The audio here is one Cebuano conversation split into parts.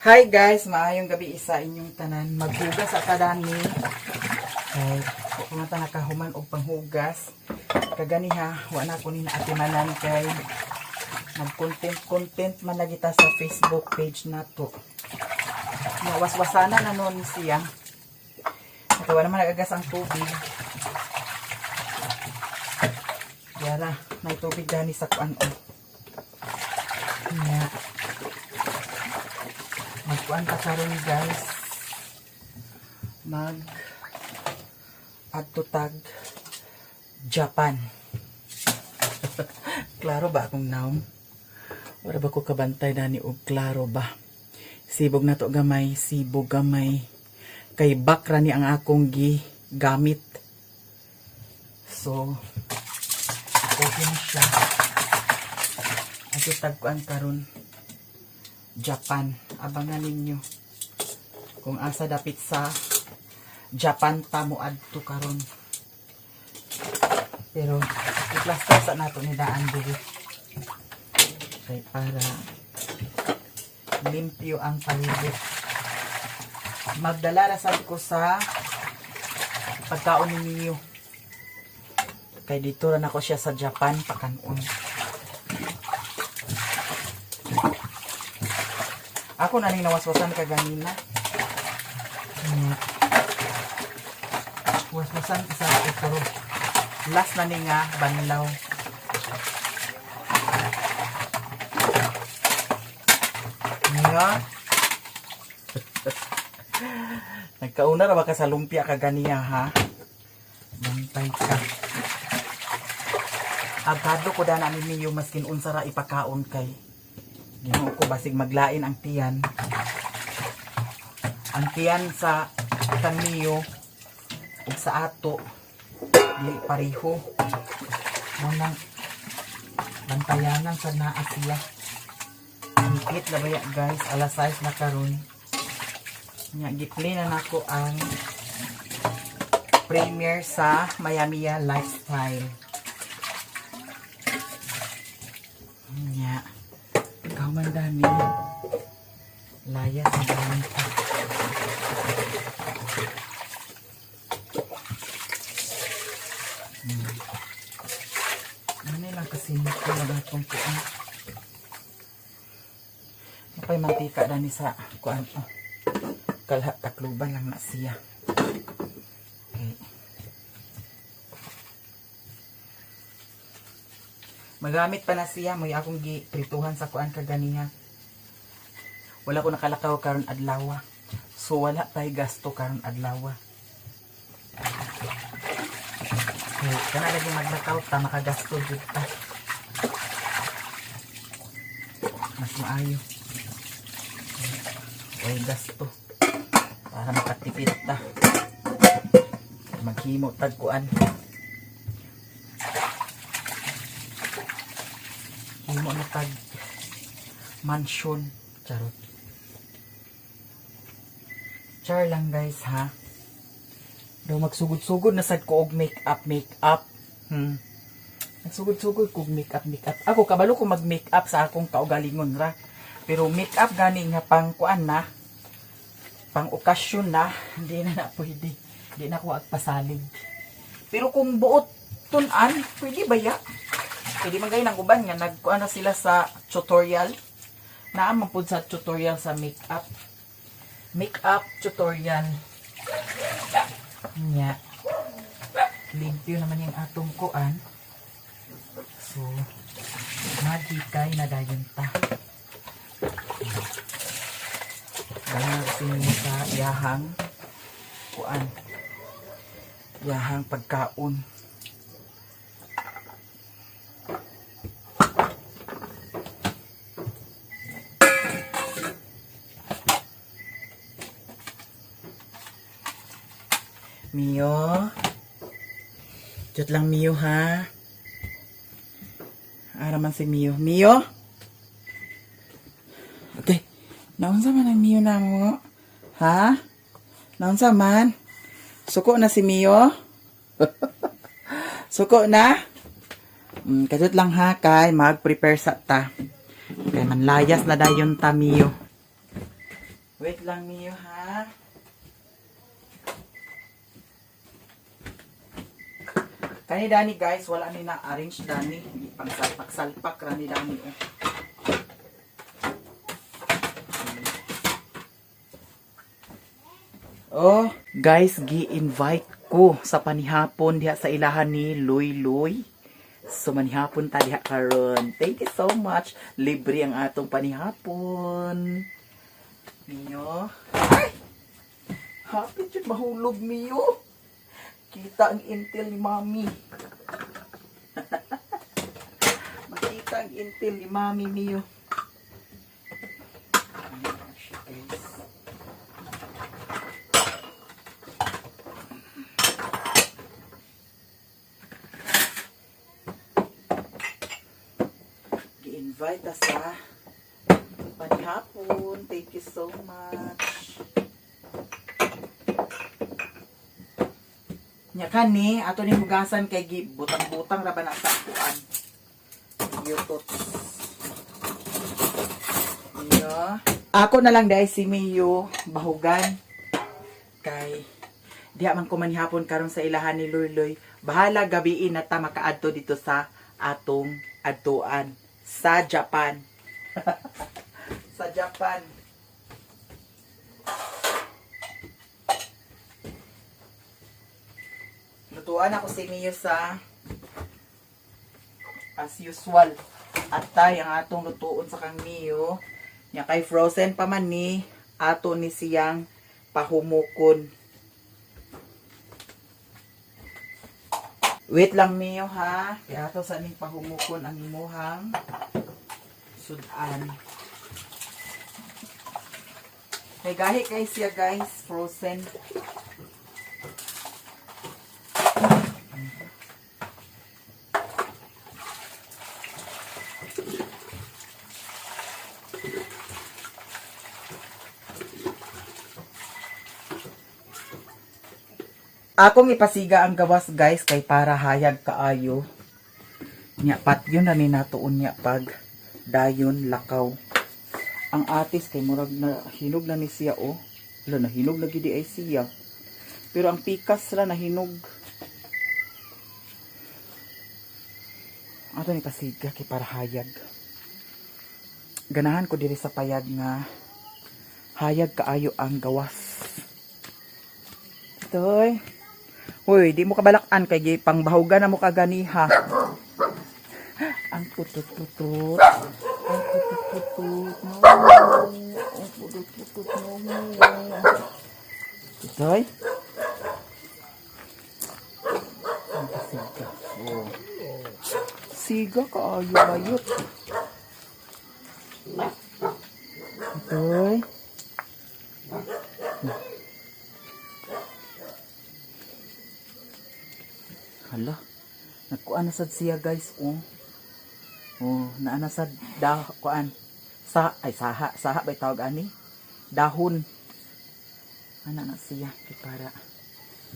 Hi guys, maayong gabi isa inyong tanan. Maghugas sa kadani. Kay wa ko man nakahuman og panghugas. Kaganiha, wa na ko ni naatimanan kay nag-content content man lagi ta sa Facebook page nato. Nawaswasana na noon siya. Nakawa naman nagagas ang tubig. Yara, may tubig dani sa kuan oh. Nya. Magkuan ta karon, guys. Mag adto tag Japan. Klaro ba akong naom? Wala ba ko kabantay dani og klaro ba? Sibog na to gamay, sibog gamay. Kay bakra ni ang akong gi gamit. So, okay na siya. Adto tag kuan karon. Japan. Abangan ninyo kung asa dapit sa Japan ta mo adto karon. Pero i-plaster sa nato ni daan diri. Kay para limpyo ang palibot. Magdala ra sad ko sa pagkaon ni Mio. Kay dito ra nako siya sa Japan pakanon. Ako na ning nawaswasan kaganina. Waswasan sa ito. Last na ni nga banlaw. Nga. Nagkauna ra ba ka sa lumpia kaganiya, ha? Bantay ka. Agado ko dana ni Mio maskin unsa ra ipakaon kay Ginoo ko, basig maglain ang tiyan. Ang tiyan sa kamiyo ug sa ato dili pareho. Munang bantayanan sa naa siya. Higit labaya guys, alas 6 na karon. Nya gi-play na nako ang premiere sa Miami Lifestyle. Nya. Ikaw man dani. Laya sa dami pa. Ano lang kasi ko lang atong kuan. Napay mantika dani sa kuan. Oh. Kalha takluban lang na siya. Okay. Magamit pa na siya mo'y akong giprituhan sa kuan kaganiha. Wala ko nakalakaw karon adlaw. So wala tay gasto karon adlaw. Okay, kana lagi maglakaw ta makagasto jud ta. Mas maayo. Way gasto. Para makatipid ta. Maghimo tag kuan. Himo na tag mansion. Charot. Char lang guys, ha. Daw magsugod-sugod na sad ko og make-up, make-up. Nagsugod-sugod ko og make-up, make-up. Ako kabalo ko mag-make-up sa akong kaugalingon ra. Pero make-up gani nga pang kuan na, pang okasyon na, hindi na na pwede. Hindi na ko agpasalig. Pero kung buot tun-an, pwede ba ya? Pwede man gay ng uban nga nagkuan na sila sa tutorial. Naa man pud sa tutorial sa make-up. Make-up tutorial. Nya. Limpyo naman yung atong kuan. So, maghikay na dayon ta. Dahil kasi sa iyahang kuan. Iyahang pagkaon. Mio. Jut lang Mio ha. Ara man si Mio. Mio? Okay. Naunsa man ang Mio na mo? Ha? Naunsa man? Suko na si Mio? Suko na? Kadut lang ha kay mag-prepare sa ta. Kay manlayas na dayon ta, Mio. Wait lang, Mio, ha? Kani Dani, guys, wala ni na arrange Dani. Pang salpak-salpak ra ni Dani, oh. Oh, guys, gi-invite ko sa panihapon diha sa ilahan ni Luy Luy. So manihapon ta diha karon. Thank you so much. Libre ang atong panihapon. Mio. Ay! Happy jud mahulog, Mio. Kita ang intel ni Mami. Makita ang intel ni Mami, Mio. Ayan siya, guys. Gi-invite ta sa panihapon. Thank you so much. Nya kani ato ni hugasan kay gi butang-butang ra ba na sa kuan. Yutot. Mio. Ako na lang dahil si Mio bahugan kay diha man ko manihapon karon sa ilahan ni Luloy. Bahala gabiin na ta makaadto dito sa atong adtuan sa Japan. Sa Japan. Lutuan ako si Mio sa as usual. Atay ang atong lutuon sa kang Mio. Nya kay frozen pa man ni ato ni siyang pahumukon. Wait lang, Mio, ha. Kaya ato sa ning pahumukon ang imuhang sudan. May gahi kay siya, guys, frozen. Akong ipasiga ang gawas, guys, kay para hayag kaayo. Nya patyon na ni natuon niya pag dayon lakaw. Ang atis kay murag na hinog na ni siya, oh. Wala, nahinog na gid ay siya. Pero ang pikas ra nahinog. Ato ni pasiga kay para hayag. Ganahan ko diri sa payag nga hayag kaayo ang gawas. Toy. Uy, di mo kabalakan kay gi pangbahugan na mo kaganiha. Ang putut-putut. Ang putut-putut. No. Ang putut-putut. No. Toy. Ang siga. Oh. Siga kaayo bayot. Toy. Hala. Nagkuan na sad siya, guys, oh. Oh, naa na sad da kuan. Sa ay saha, saha bay tawag ani? Dahon. Ana na siya kay para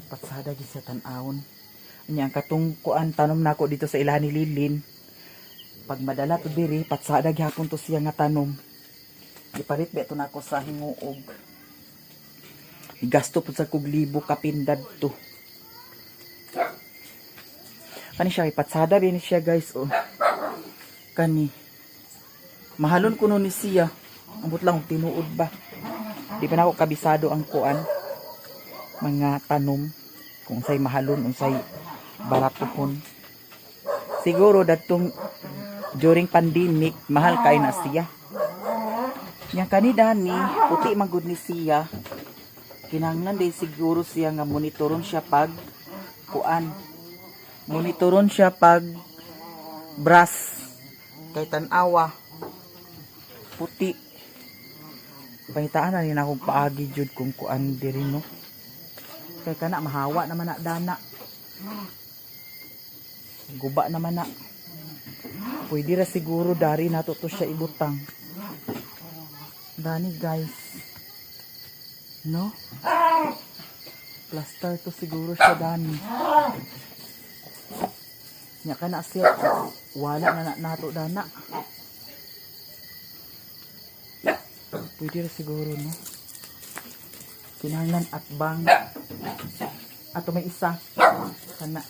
patsada gid sa tan-awon. Nya ang katong kuan tanom nako dito sa ilahan ni Lilin. Pag madala to diri, patsada gihapon to siya nga tanom. Gipalit ba ito nako sa hinguog. Gasto pud sa kog libo kapindad to. Kani siya, ipatsada din siya, guys, oh. Kani. Mahalon kuno ni siya. Ambot lang kung tinuod ba. Di pa na ako kabisado ang kuan. Mga tanom. Kung unsay mahalon, unsay baratuhon. Siguro datong during pandemic, mahal kay na siya. Yang kani Dani, puti man gud ni siya. Kinahanglan din siguro siya nga monitoron siya pag kuan. Monitoron siya pag brass kay tan-awa puti. Pangitaan na rin akong paagi jud kung kuan diri, no, kay kana mahawa naman na dana, guba naman na. Pwede ra siguro dari nato to siya ibutang dani, guys, no? Plaster to siguro siya dani. Nya kana siya wala na na nato dana. Pwede ra siguro, no? Kinahanglan atbang. Ato may isa. Kana.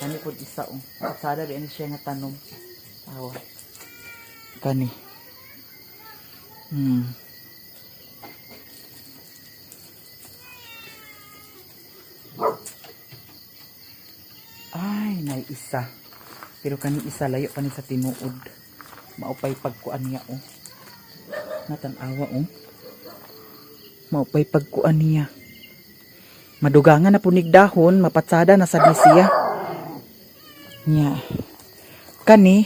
Kani pod isa oh. Patsada di ani siya nga tanom. Awa. Kani. Ay, nay isa. Pero kani isa layo pa ni sa tinuod. Maupay pagkuan niya oh. Natanawa oh. Maupay pagkuan niya. Madugangan na punig dahon, mapatsada na sad ni siya. Nya. Kani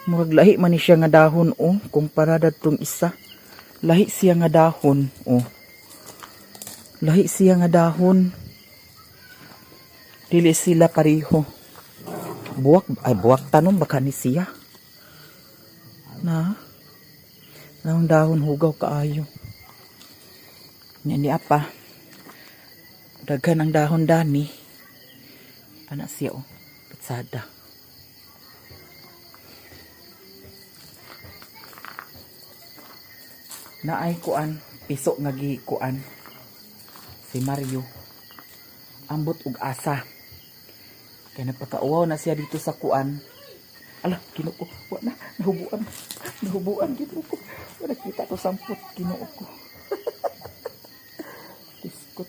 murag lahi man ni siya nga dahon oh, kumpara dadtong isa. Lahi siya nga dahon oh. Lahi siya nga dahon. Dili sila pareho. Buwak ay buwak tanom baka ni siya. Na. Naong dahon hugaw kaayo. Nya ni apa. Daghan ang dahon dani. Ana siya oh. Patsada. Naay kuan, piso nga gi kuan. Si Mario. Ambot og asa. Kaya nagpakauwaw na siya dito sa kuan. Ala, Ginoo ko. Wa na, nahubuan. Nahubuan, Ginoo ko. Wala kita to sampot, Ginoo ko. Diskot.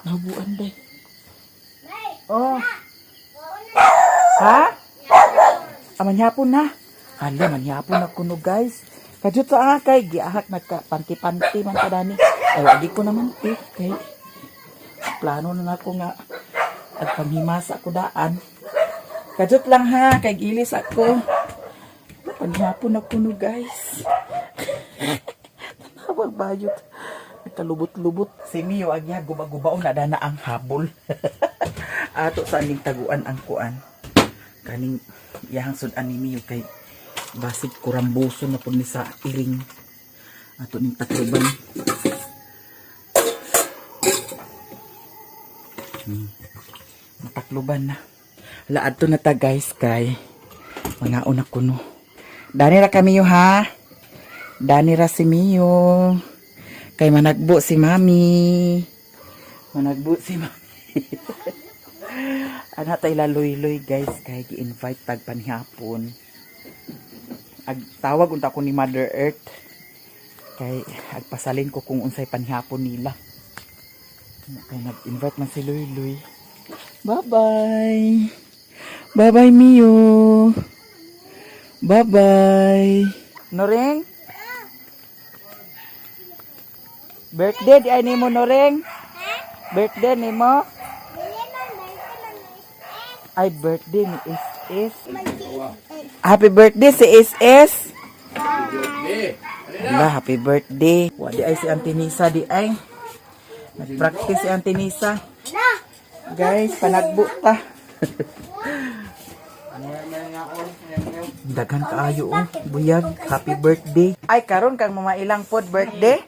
Nahubuan day. Oh. Ha? Ah, manyapon na. Hala, manyapon na kuno guys. Kajut sa kay giahak nagka panti-panti man ka dani. Ay wagi ko naman ti kay plano na nako nga agpanghimasa ko daan. Kajut lang ha kay gilis ako. Panghapon na kuno guys. Tanawag bayot. Nagkalubot-lubot. Si Mio agya guba-gubaon na dana ang habol. Ato sa aning taguan ang kuan. Kaning iyahang sudan ni Mio kay basig kurambuso na pud ni sa iring. Ato ning takluban. Natakluban na. Ala adto na ta guys kay mga una kuno. Dani ra kami yo ha. Dani ra si Mio. Kay managbo si Mami. Managbo si Mami. Ana tay laloy-loy guys kay gi-invite tag panihapon. Ag tawag unta ko ni Mother Earth kay agpasalin ko kung unsay panihapon nila. Kay nag-invite man si Luy Luy. Bye-bye. Bye-bye Mio. Bye-bye. Noreng? Birthday di ay nimo Noreng? Birthday nimo? Ay birthday ni SS. Happy birthday si SS. Ala, happy birthday. Wa di ay si Auntie Nisa di ay. Nag-practice si Auntie Nisa. Guys, panagbo ta. Daghan kaayo oh. Buyag, happy birthday. Ay karon kang mamailang pod birthday.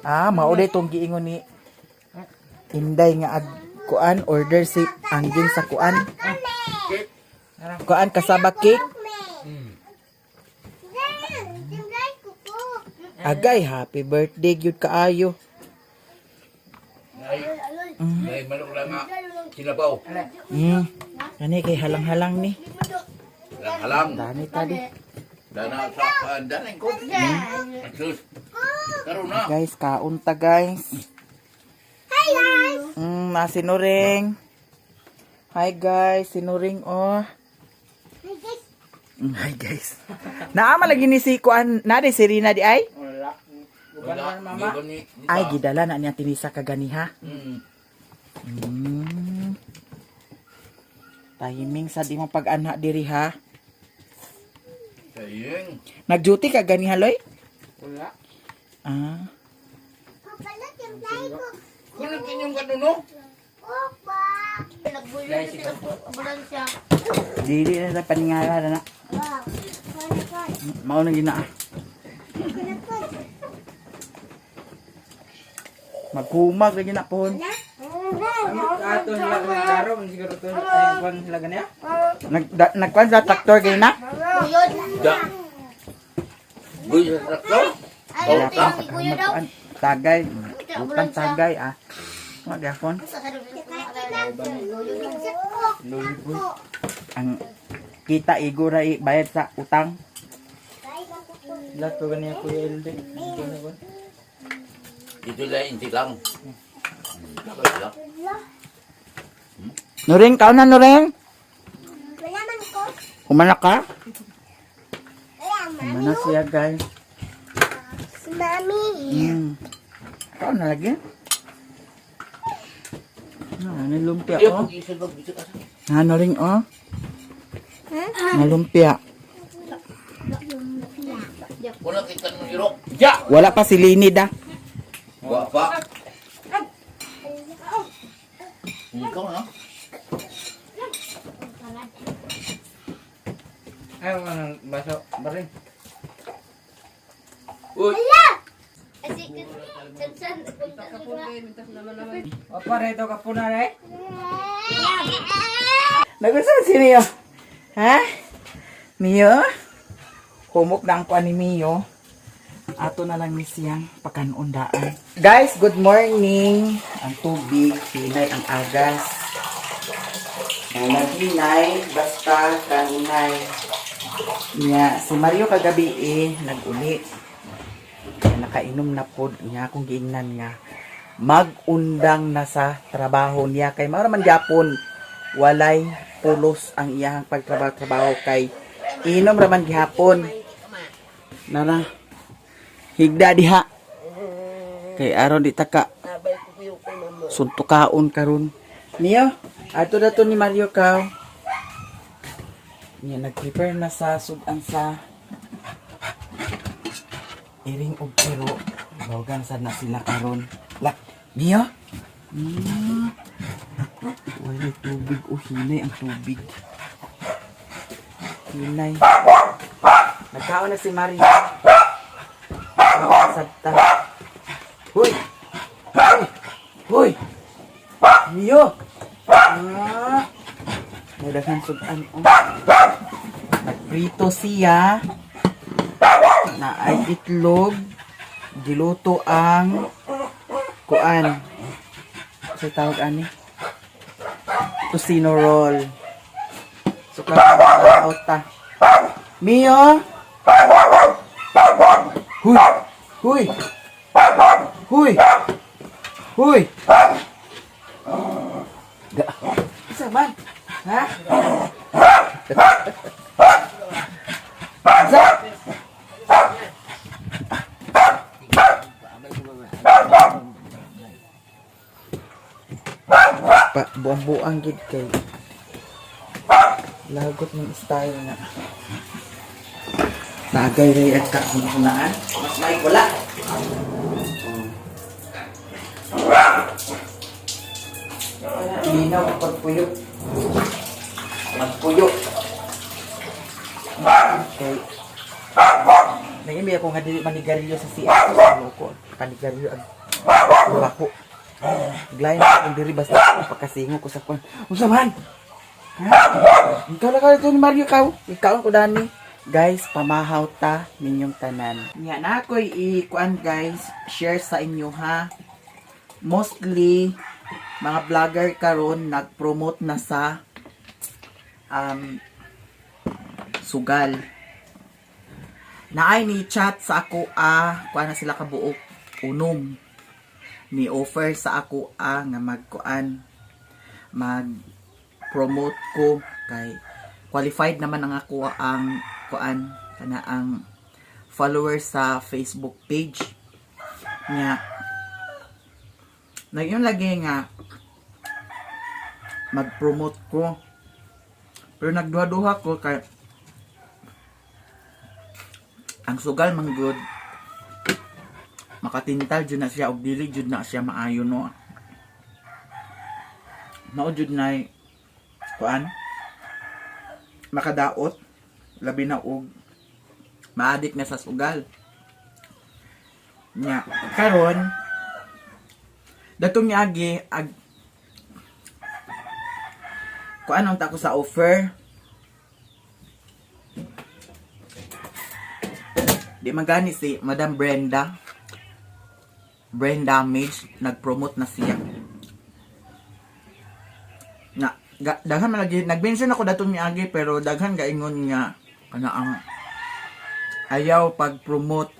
Ah, mao day tong giingon ni Inday nga ag kuan order si anggin sa kuan. Kuan kasaba cake. Agay, happy birthday gyud kaayo. May manok lang nga. Sinabaw. Kani kay halang-halang ni. Halang. Dani tadi. Dana sa danay ko. Sus. Karon na. Guys, kaon ta guys. Hi guys! Na sinuring. Hi guys, sinuring oh. Hi guys! Hi guys. Naama lagi ni si kuan, na di si Rina di ay? Wala. Mama. Ay gidala na niya tinisa kaganiha. Timing sa di mo pag-anha diri ha. Sayeng. Nag-duty ka ganiha loy? Wala. Ah. Papalat yung fly ko. Kunin kinyong kanuno. Opa! Nagbulo na sila ambulansya. Dili na sa paningala na. Wow! Kunakot! Mao na gina. Kunakot! Magkumag lagi na pohon. Ato sila nagkaroon siguro to ay kwan sila ganyan. Nag da, nagkuan sa traktor gay na. Buyod! Da. Guy sa traktor. Ay, Wala ito pa yung iguyo daw. pagkakuan. Tagay, utang tagay ah. Wa gapon. Ang kita igo ra bayad sa utang. Lahat ko ganyan Kuya LD. Dito na ba? Dito lang inti lang. Dapat lang. Nuring, kao na Nuring. Wala man ko. Humana ka? Wala, mami. Humana siya, guys. Si mami. Kao na lagi. Ah, lumpia Iya, oh. pag-isip pag-isip ka. Ah, Nuring oh. Nalumpia. Wala kita ng irok. Ja! Wala pa si Lini da. Wa pa. Ikaw na. Ay, ano, baso. Barin. Uy! O, pare, ito ka po na eh. Nagustuhan si Mio. Ha? Mio? Humok na ang kuan ni Mio. Ato na lang ni siyang pakanundaan. Guys, good morning. Ang tubig, pinay ang agas. Naghinay, basta kanunay. Nya, si Mario kagabi eh, nag-uli. Kaya nakainom na pod niya akong giingnan nga magundang na sa trabaho niya kay mao ra man gyapon walay pulos ang iyang pagtrabaho-trabaho kay inom ra man gihapon. Nara, higda diha kay aron di ta ka suntukaon karon. Niyo, ato na to ni Mario kaw niya, nag-prepare na sa sudan sa iring og pero bawagan sad na sila karon. Lak, Mio. Wala tubig o hinay ang tubig. Hinay. Nagkaon na si Mario. Kaon ta. Hoy! Hoy! Hoy! Mio! Ah. Nagdagan sudan oh. Nagprito siya na ay itlog, giluto ang kuan sa tawag ani, tocino roll. So out ta, Mio. Huy, huy, huy, huy. Isa man ha? Isa. Pa buang-buang gid kay lagot ng style na tagay ray at kakunaan mas may wala. Wala, linaw ang pagpuyo, magpuyo kay nangimi ako nga dili manigarilyo sa siya loko panigarilyo ang bako. Glay na akong diri basta ako pagkasingo ko sa kwan. Unsa man? Ha? Ikaw na kayo ni Mario kaw. Ikaw ko dani. Guys, pamahaw ta ninyong tanan. Nya na ako'y i-kuan guys, share sa inyo ha. Mostly mga vlogger karon nag-promote na sa sugal. Naay ni chat sa ako ah, kuan na sila kabuok unom ni offer sa ako ah, nga magkuan, mag promote ko kay qualified naman ang ako ang kuan kana ang followers sa Facebook page niya. Nagyun lagi nga mag-promote ko pero nagduha-duha ko kay ang sugal man good makatintal jud na siya og dili jud na siya maayo, no? Mao jud na kuan makadaot labi na og maadik na sa sugal nya. Karon datong niagi ag kuan unta ko sa offer. Di man gani si Madam Brenda. Brain damage, nag-promote na siya. Na, daghan man lagi, nag-mention ako datong miagi pero daghan gaingon nga kana ang ayaw pag-promote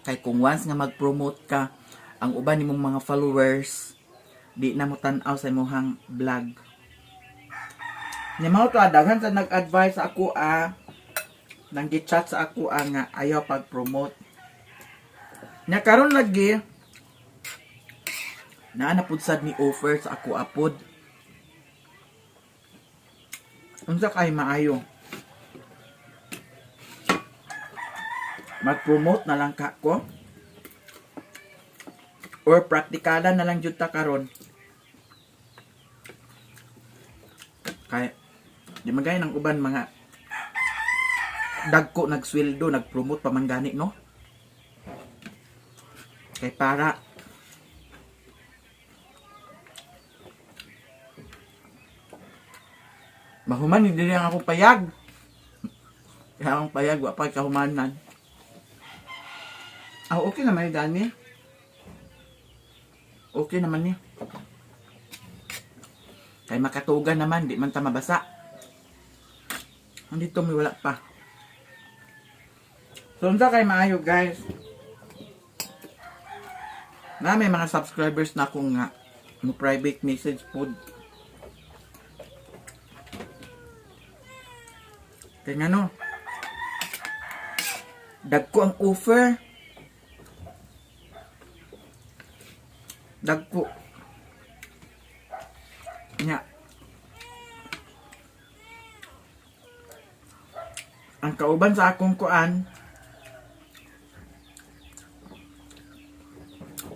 kay kung once nga mag-promote ka ang uban nimong mga followers di na mo tan-aw sa imong vlog. Nya mao to daghan sa nag-advise ako nang gi-chat sa ako nga ayaw pag-promote. Nya karon lagi naa na pud sad ni offer sa ako apod. Unsa kay maayo? Mag-promote na lang ka ko? Or praktikalan na lang jud ta karon? Kay di man gaya ng uban mga dagko nagsweldo, nag-promote pa man gani, no? Kay para mahuman hindi lang ako payag. Kaya akong payag, wa pa kahumanan. Ah, okay naman ni Danny. Okay naman niya. Kay makatugan naman, di man ta mabasa. Andito may wala pa. So, unsa kay maayo, guys? Na may mga subscribers na akong nga mo private message pod. Kaya nga no, dagko ang offer. Dagko. Nya. Ang kauban sa akong kuan,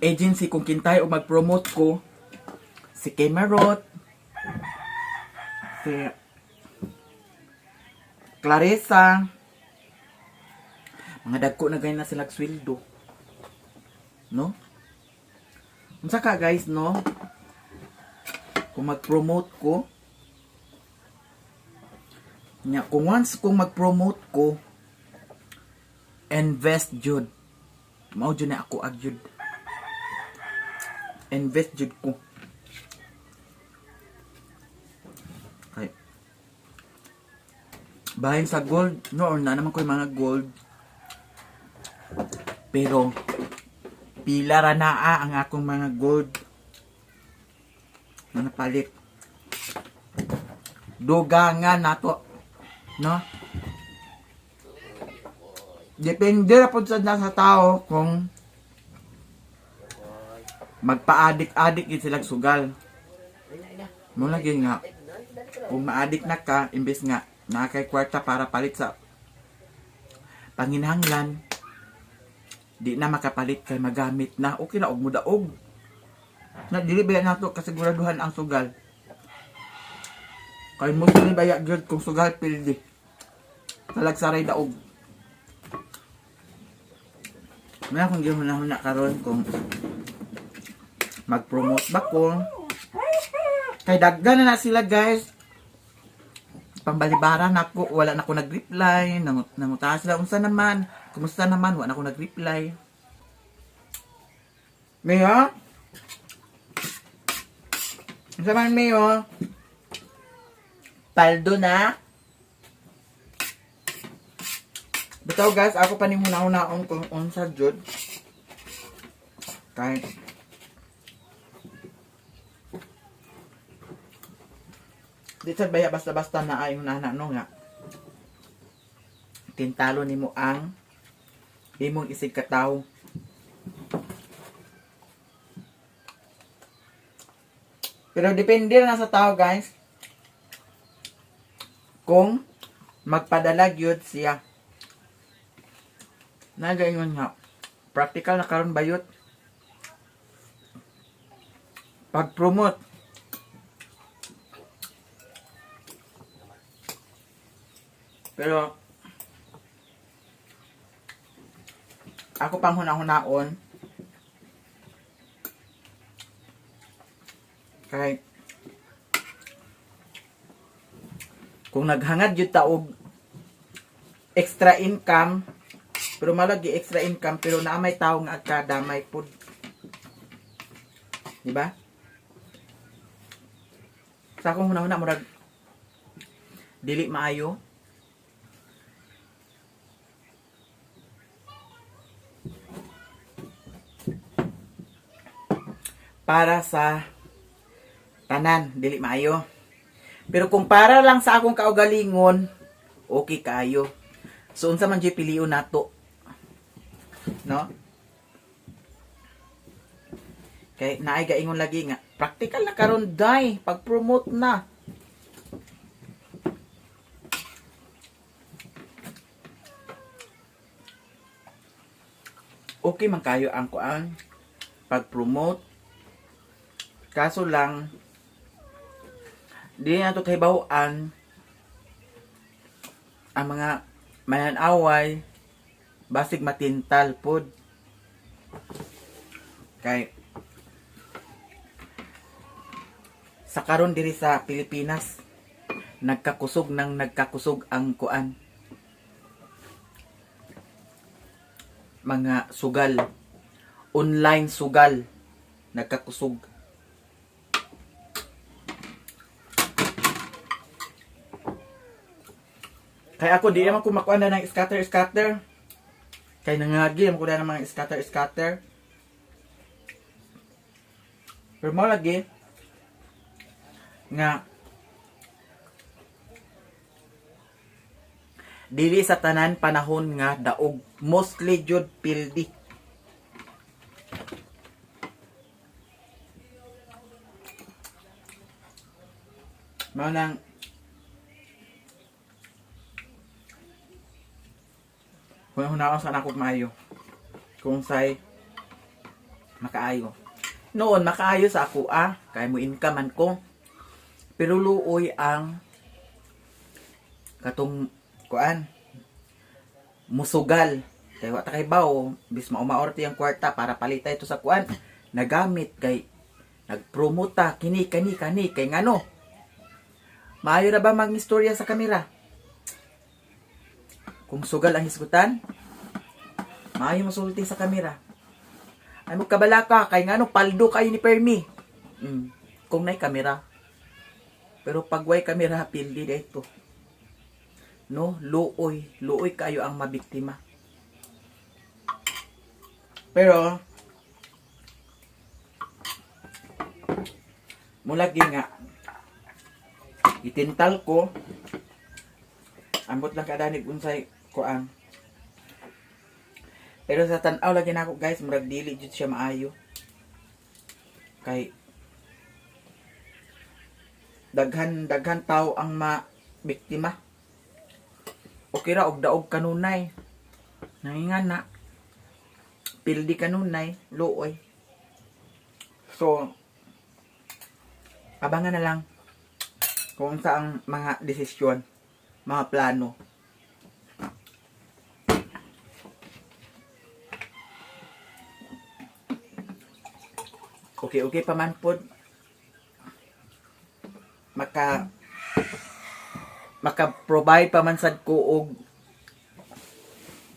agency kung kintay o mag-promote ko, si Kemarot, si Clarissa, mga dagko na ganyan na sila sweldo. No? Unsa ka guys, no? Kung mag-promote ko, nya, kung once kung mag-promote ko, invest jud. Mao jud na ako ag jud. Invest jud ko. Kay bahin sa gold, no, or na naman ko yung mga gold. Pero pila ra naa ang akong mga gold na napalit. Dugangan nato, no? Depende ra pod sad na sa tao kung magpa-adik-adik gid silang sugal. Mo lagi nga kung maadik na ka, imbes nga naa kay kwarta para palit sa panginahanglan, di na makapalit kay magamit na, okay na og mudaog. Na dili ba nato kasiguraduhan ang sugal? Kay mo ni baya gyud kung sugal pildi. Talagsaray daog. May akong gihuna-huna karon kung mag-promote ba ko. Kay daggan na na sila guys. Pambalibaran ako, wala na ako nag-reply. Nangutahan sila, unsa naman? Kumusta naman? Wala na ako nag-reply. Mayo? Unsa man, Mayo? Paldo na? Bitaw guys, ako pa ning huna-hunaon kung unsa jud. Kahit di sad baya basta-basta na ay hunahuna no nga. Tintalo nimo ang imong isig katawo. Pero depende na sa tao guys. Kung magpadala gyud siya. Nagaingon nga. Practical na karon bayot. Pag-promote. Pero ako pang huna-hunaon kahit kung naghangad yun ta og extra income, Pero malagi extra income pero naa may tawo nga agkadamay pud. Di ba? Sa akong hunahuna murag dili maayo. Para sa tanan, dili maayo. Pero kung para lang sa akong kaugalingon, okay kaayo. So unsa man jud pilion nato? No? Kay naay gaingon lagi nga, practical na karon day, pag-promote na. Okay man kayo ang kuan pag-promote. Kaso lang di na to kahibaw-an ang mga mananaway basig matintal pod kay sa karon diri sa Pilipinas nagkakusog nang nagkakusog ang kuan, mga sugal, online sugal, nagkakusog. Kaya ako di naman ko makuha na ng scatter scatter. Kay nangagi naman ko na ng mga scatter scatter. Pero mo lagi nga dili sa tanan panahon nga daog, mostly jud pildi. Mao nang hunahunaan sa anak maayo. Kung say makaayo. Noon makaayo sa ako ah, kay mo income man ko. Pero luoy ang katong kuan musugal. Kay wa ta kay bawo, bis maumaor ti ang kwarta para palitay ito sa kuan. Nagamit kay nagpromote ta kini kani kani kay ngano. Maayo ra ba mag-istorya sa kamera? Kung sugal ang hisgutan, maayo mosulti sa kamera. Ay mo kabalaka kay ngano paldo kayo ni Permi. Kung nay kamera. Pero pag way kamera pildi dito. No, luoy, luoy kayo ang mabiktima. Pero mulagi nga itintal ko, ambot lang kadanig unsay kuan. Pero sa tan-aw lagi nako guys, murag dili jud siya maayo. Kay daghan daghan tao ang mabiktima. Okay ra og daog kanunay. Nangingan na. Pildi kanunay, luoy. So abangan na lang kung sa ang mga desisyon, mga plano. Okay, okay pa man pod. Maka maka-provide pa man sad ko og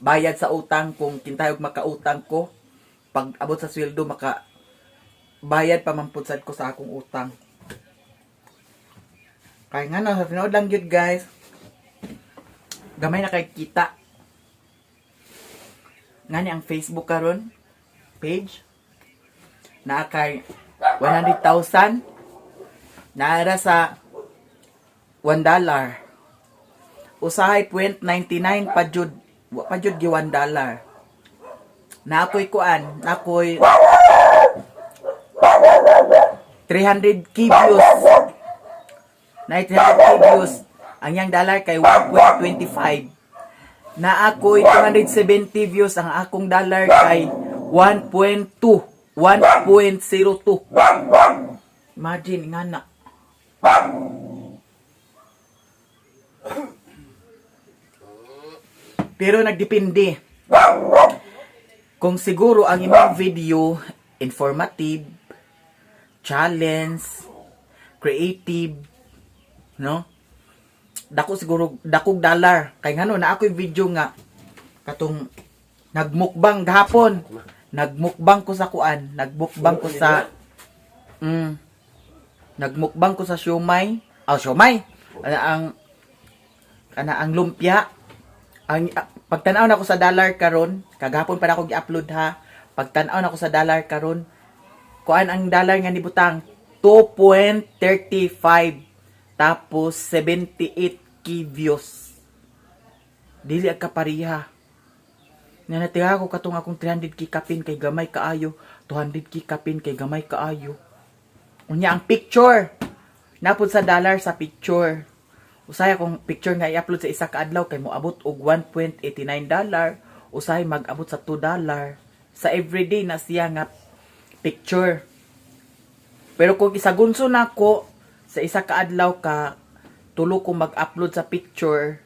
bayad sa utang kung kintayog makautang ko pag abot sa sweldo, maka bayad pa man pud sad ko sa akong utang. Kaya nga no, sa tinuod lang gyud guys, gamay na kay kita ngani ang Facebook karon page naa kay 100,000, naara sa $1, usahay 0.99 pa jud, wa pa jud gi $1. Na ako'y kuan, na ako'y 300K views, na 300K views ang yang dollar kay 1.25. Na ako'y 270 views, ang akong dollar kay 1.2, 1.02. Imagine nga na. Pero nagdepende kung siguro ang imong video informative, challenge, creative, no, dako siguro, dakog dollar. Kay ngano na ako'y video nga katong Nagmukbang gahapon. Nagmukbang ko sa kuan, nagmukbang ko sa Nagmukbang ko sa siomay. Ah, siomay. Ana ang kana ang lumpia. Ang pagtan-aw nako sa dollar karon, kagahapon pa nako gi-upload ha. Pagtan-aw nako sa dollar karon, kuan ang dollar nga nibutang 2.35 tapos 78 k views. Dili ang kapariha. Nga natira ko katong akong 300K kapin kay gamay kaayo, 200K kapin kay gamay kaayo. Unya ang picture. Napod sa dollar sa picture. Usahay akong picture nga i-upload sa isa ka adlaw kay moabot og $1.89, usahay mag-abot sa $2 sa everyday na siya nga picture. Pero kung isagunso nako sa isa ka adlaw ka tulo ko mag-upload sa picture,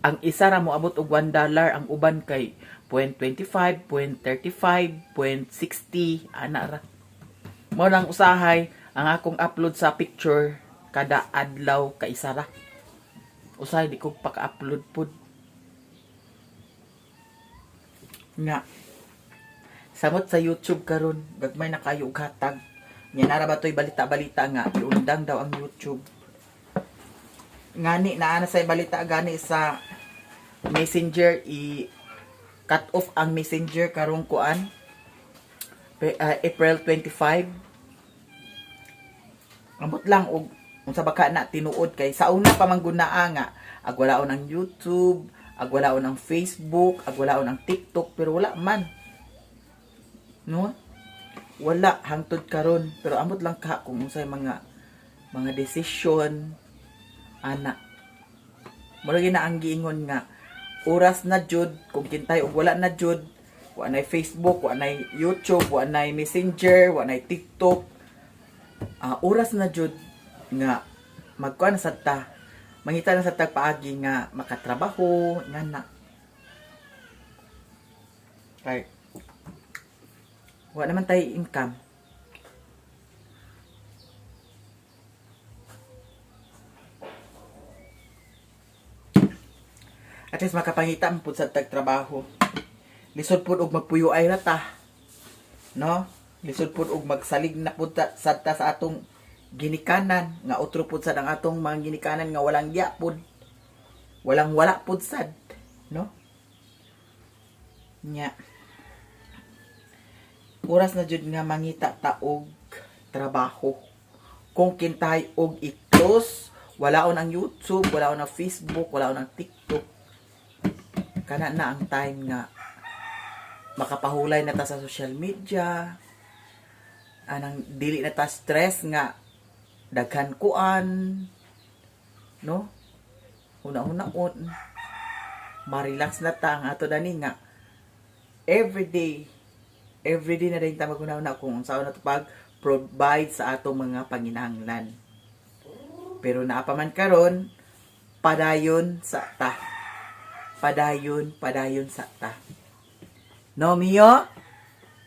ang isa ra moabot og $1, ang uban kay 0.25, 0.35, 0.60 ana ra. Mo lang usahay ang akong upload sa picture kada adlaw ka isa ra. Usahay di ko paka-upload pud. Nga. Samot sa YouTube karon, gagmay na kayo og hatag. Nya nara ba to'y balita-balita nga iundang daw ang YouTube. Ngani naa na say balita gani sa Messenger, i cut off ang Messenger karong kuan April 25. Ambot lang og unsa baka na tinuod kay sa una pa man gunaa nga agwalaon ang YouTube, agwalaon ang Facebook, agwalaon ang TikTok, pero wala man. No? Wala hangtod karon, pero ambot lang ka kung unsay mga mga desisyon ana. Mura na ang giingon nga oras na jud kung kintay og wala na jud, wa nay Facebook, wa nay YouTube, wa nay Messenger, wa nay TikTok. Ah, oras na jud nga magkuan na sad ta. Mangita na sad ta paagi nga makatrabaho nga na. Kay wa naman tay income. At least makapangita man pud sad tag trabaho. Lisod pud og magpuyo ay ra ta. No? Lisod pud og magsalig na pud ta, sad ta sa atong ginikanan nga otro pud sad ang atong mga ginikanan nga walang giya pud. Walang wala pud sad, no? Nya. Oras na jud nga mangita ta og trabaho. Kung kintay og i-close, walaon ang YouTube, walaon ang Facebook, walaon ang TikTok. Kana na ang time nga makapahulay na ta sa social media, anang dili na ta stress nga daghan kuan, no, una-una on ma-relax na ta ang ato dani nga everyday everyday na din ta maghuna-huna kung unsaon na to pag provide sa atong mga panginahanglan, pero naa pa man karon, padayon sa ta, padayon, padayon sa ta. No, Mio?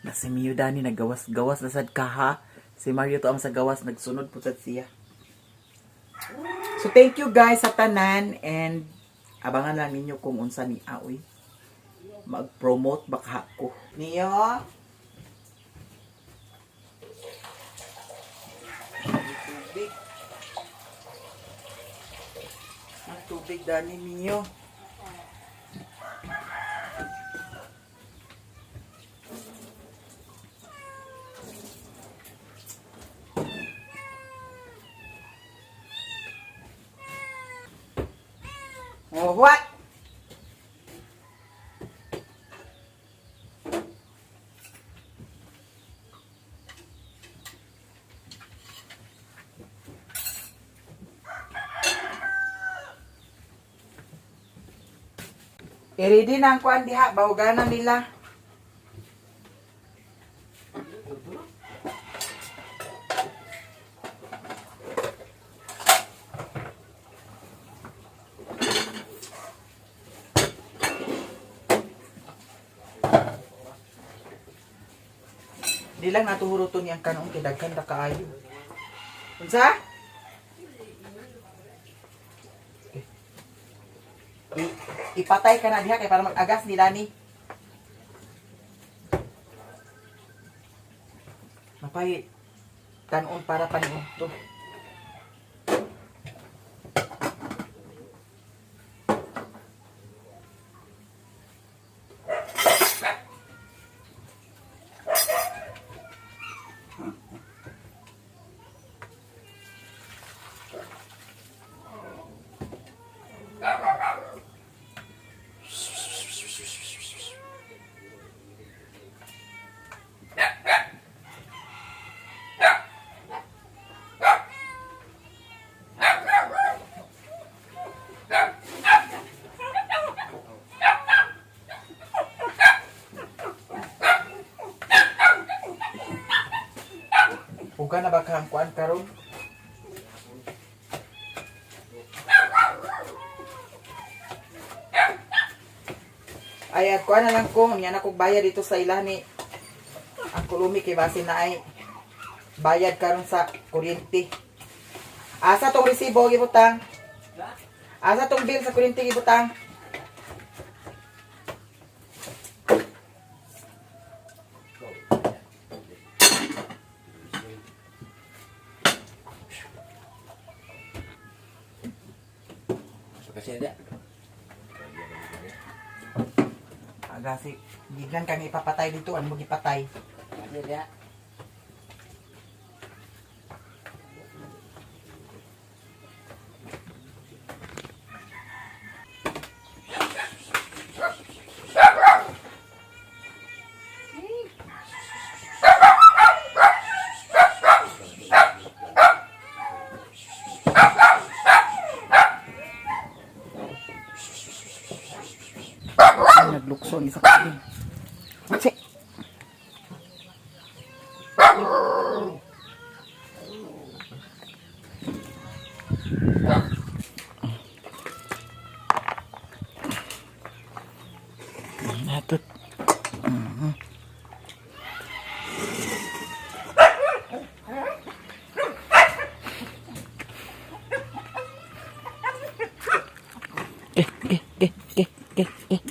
Na si Mio dani nagawas-gawas na sad ka ha. Si Mario to ang sa gawas nagsunod po sad siya. So thank you guys sa tanan and abangan lang ninyo kung unsa ni Aoy. Mag-promote baka ako. Mio? Tubig. Ang tubig dani, Mio. Oh, what? I-ready na ang kuan diha, bahuganan nila. Di lang natuhuruton ni ang kanon kay daghan ra kaayo. Unsa? Ipatay ka na diha kay para mag-agas ni Lani. Mapay tanon para paniud to. Uga na ba kang kuan karon? Ay, at kuan na lang ko, niya na kog bayad dito sa ilahan ni ang kulumi kay base na ay bayad karon sa kuryente. Asa tong resibo gibutang? Asa tong bill sa kuryente gibutang? Kasi ada. Agasi, gignan kang ipapatay dito, ano mo gipatay? Kasi dia. Ay, naglukso ang isa ka. Si. Natot. Eh, eh, eh, eh, eh, eh.